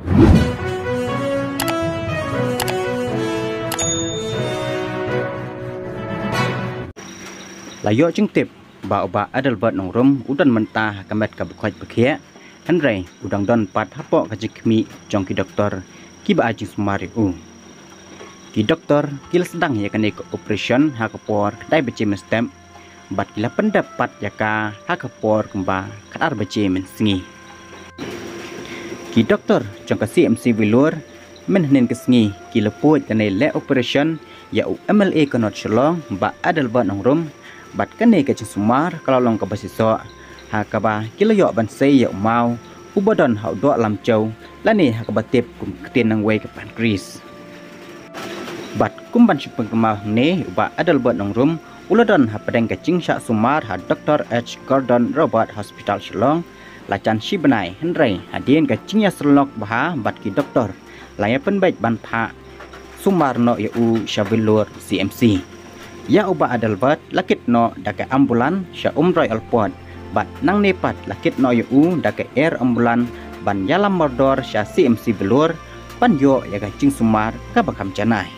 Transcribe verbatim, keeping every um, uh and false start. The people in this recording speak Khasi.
La ïoh jingtip ba u Bah Adelbert Nongrum u don mynta ha ka met kaba khoit ba khiah, hynrei u dang don pat hapoh ka jingkhmih jong ki doktor kiba ai jingsumar ïa u. Ki doktor ki la sdang ïa kane ka operation ha ka por khatar baje mynstep, bad ki la pyndep pat ïa ka ha ka por kumba khatar baje mynsngi. Ki doktor jong ka C M C Vellore mynhynnin ka sngi ki la poi kane leh operation ïa u M L A ka North Shillong, Bah Adelbert Nongrum, bad kane ka jingsumar ka la long kaba shisha, ha kaba ki la ïoh ban sei ïa u maw uba don ha u doh lamchew, lane ha kaba tip kum ka ktien nongwei ka pancreas. Bad kum ban shu pynkynmaw hangne, u Bah Adelbert Nongrum u la don hapdeng ka jingshah sumar ha Doctor H Gordon Roberts Hospital Shillong la jan shi bnai, hynrei hadien ka jingïasyllok bha bad ki doktor, la ïa pynbeit ban phah sumar noh ïa u sha Vellore C M C. Ïa u Bah Adelbert la kit noh da ka ambulance sha Umroi Airport, bad nangne pat la kit noh ïa u da ka air ambulance ban ïalam mardor sha C M C Vellore ban ïoh ïa ka jingsumar kaba kham janai.